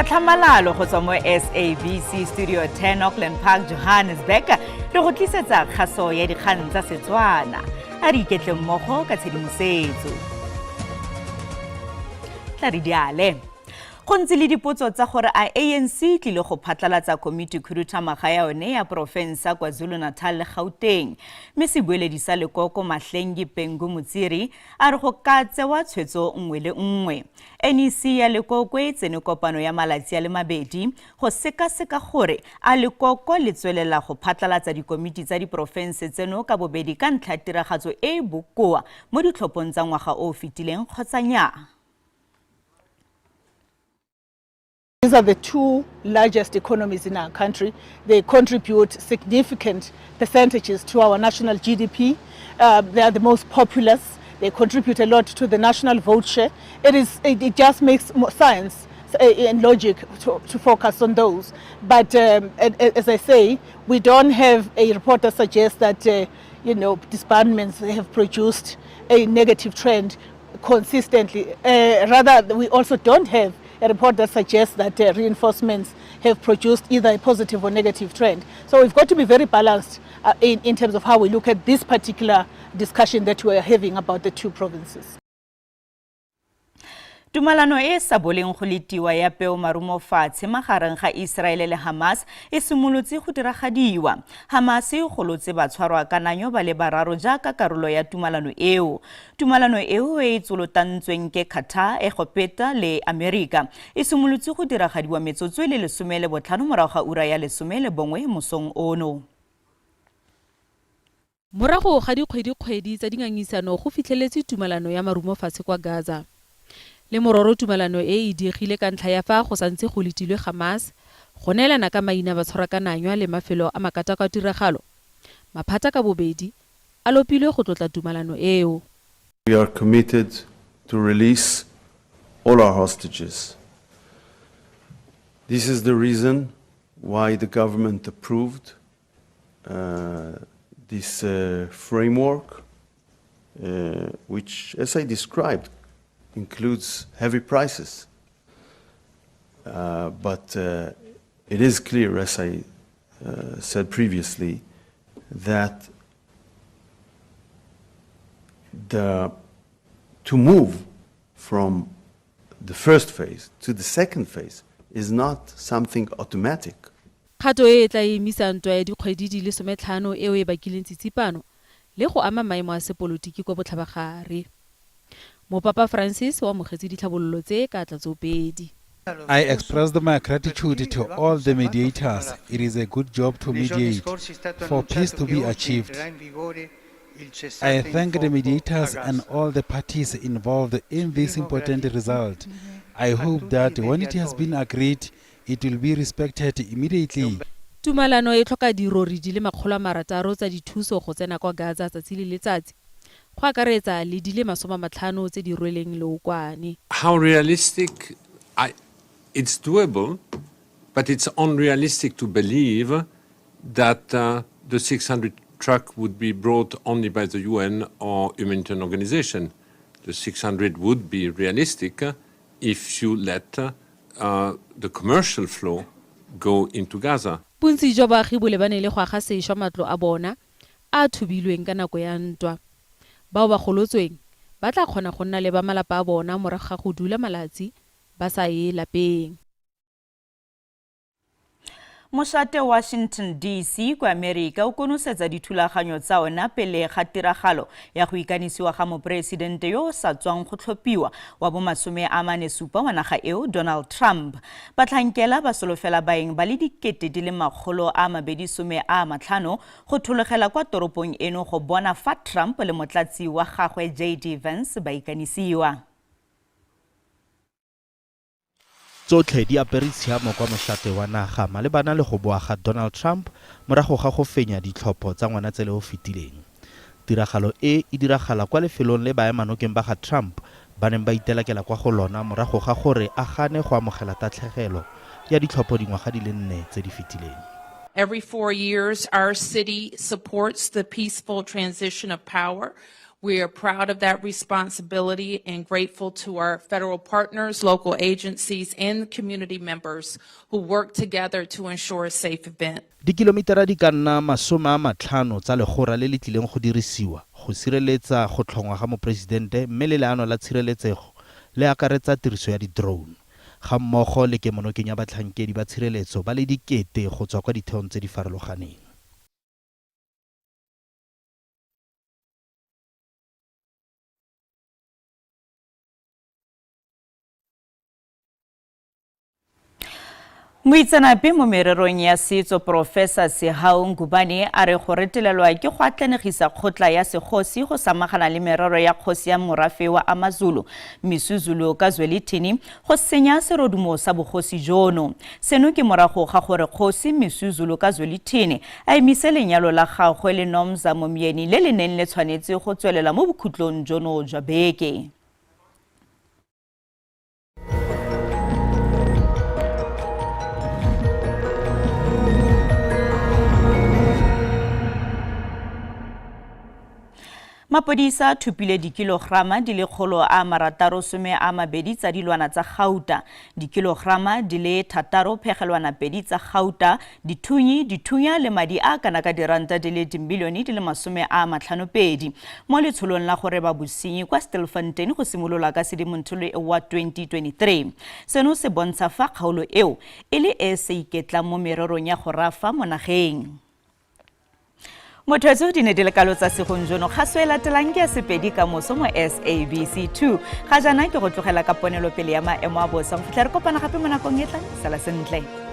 Tlhamalalo go tswa mo SABC Studio 10, Auckland Park, Johannesburg, re go tlisetsa kgaso ya dikgang tsa Setswana. A re iketle mmogo ka tshedimosetso. Tla re diale. Go ntse le dipotso tsa gore a ANC e tlile go phatlalatsa komiti khuduthamaga ya yone ya porofense ya KwaZulu-Natal le Gauteng. Mme sebueledi sa lekoko Mahlengi Bhengu Motsiri a re go ka tsewa tshwetso nngwe le nngwe. NEC ya lekoko e tsene kopano ya malatsi a le mabedi go sekaseka gore a lekoko le tswelela go phatlalatsa dikomiti tsa diporofense tseno ka bobedi ka ntlha ya tiragatso e e bokoa mo ditlhophong tsa ngwaga o o fetileng kgotsa nyaa. These are the two largest economies in our country. They contribute significant percentages to our national GDP. They are the most populous. They contribute a lot to the national vote share. It just makes more science and logic to focus on those. But as I say, we don't have a report that suggests that disbandments have produced a negative trend consistently. Rather, we also don't have a report that suggests that reinforcements have produced either a positive or negative trend. So we've got to be very balanced in terms of how we look at this particular discussion that we are having about the two provinces. Tumalano e e sa boleng go letiwa ya peo marumo fatshe magareng ga Israele le Hamas e simolotse go diragadiwa. Hamas e golotse batshwarwa kananyo ba le bararo jaaka karolo ya tumalano eo. Tumalano eo e e tsolotantsweng ke Qatar, Egepeta le Amerika e simolotse go diragadiwa metsotso e le 15 morago ga ura ya 11 mosong ono. Morago ga dikgwedikgwedi tsa dingangisano go fitlheletswe tumalano ya marumo fatshe kwa Gaza. Le mororo tumalano e e diegile ka ntlha ya fa go santse go letilwe Hamas go neelana ka maina a batshwarakananywa le mafelo a makatakwatiragalo, maphata ka bobedi a lopilwe go tlotla tumalano eo. We are committed to release all our hostages. This is the reason why the government approved this framework, which, as I described, includes heavy prices. But it is clear, as I said previously, that to move from the first phase to the second phase is not something automatic. Kgato e e tla emisa ntwa ya dikgwedi di le 15 eo e bakileng tsitsipano le go ama maemo a sepolotiki kwa botlhabagare. Mopapa Francis o amogetse ditlhabololo tse ka tlatsopedi. I expressed my gratitude to all the mediators. It is a good job to mediate for peace to be achieved. I thank the mediators and all the parties involved in this important result. I hope that when it has been agreed, it will be respected immediately. Tumalano e tlhoka dirori di le 600 tsa dithuso go tsena kwa Gaza tsatsi le letsatsi, go akaretsa le di le 50 tse di rweleng leokwane. How realistic? It's doable, but it's unrealistic to believe that the 600 truck would be brought only by the UN or humanitarian organization. The 600 would be realistic if you let the commercial flow go into Gaza. Bontsi jwa baagi bo lebane le go aga sešwa matlo a bona a a thubilweng ka nako ya ntwa. Bao ba golotsweng ba tla kgona go nna le ba malapa a bona morago ga go dula malatsi ba sa ye lapeng. Mošate Washington DC kwa Amerika o konosetsa dithulaganyo tsa ona pele ga tiragalo ya go ikanisiwa ga moporesidente yo o sa tswang go tlhophiwa wa bo 47 wa naga eo, Donald Trump. Batlhankela ba solofela baeng ba le 250,000 go thologela kwa toropong eno go bona fa Trump le motlatsi wa gagwe JD Vance ba ikanisiwa. Tsotlhe di apere tshiamo kwa mošate wa naga malebana le go boa ga Donald Trump morago ga go fenya ditlhopho tsa Ngwanatsele o fetileng. Tiragalo e e diragala kwa lefelong le baemanokeng ba ga Trump ba neng ba itelakela kwa go lona morago ga gore a gane go amogela tatlhegelo ya ditlhopho dingwaga di le 4 tse di fetileng. Every 4 years, our city supports the peaceful transition of power. We are proud of that responsibility and grateful to our federal partners, local agencies, and community members who work together to ensure a safe event. Dikilomitara di ka nna 50 tsa legora le le tlileng go dirisiwa go sireletsa go tlhongwa ga moporesidente mme le leano la tshireletsego le akaretsa tiriso ya di-drone gammogo le kemonokeng ya batlhankedi ba tshireletso ba le dikete go tswa kwa ditheong tse di farologaneng. Moitseanape mo mererong ya setso Professor Sehau Ngubane a re go retelelwa ke go atlanegisa kgotla ya segosi go samagana le merero ya kgosi ya morafe wa Amazulu Misuzulu ka Zwelithini go senya serodumo sa bogosi jono. Seno ke morago ga gore kgosi Misuzulu ka Zwelithini a emise lenyalo la gagwe le Nomzamo Myeni le le neng le tshwanetse go tswelela mo bokhutlong jono jwa beke. Mapodisa a thopile dikilograma di le 662 tsa dilwana tsa gauta, dikilograma di le 6.2 tsa gauta, dithunyi, dithunya le madi a kana ka diranta di le dimilione di le 52 mo letsholong la go reba bosenyi kwa Stilfontein go simolola ka Sedimonthole wa 2023. Seno se bontsha fa kgaolo eo e le e e sa iketlang mo mererong ya go rafa mo nageng. Motho di ne di le kalo tsa segong jono. Kgaso e latelang ke ya Sepedi ka moso mo SABC 2. Ga jaana ke go tlogela ka ponelopele ya maemo a bosa go fitlha re kopana gape mo nakong e tlang. Sala sentle.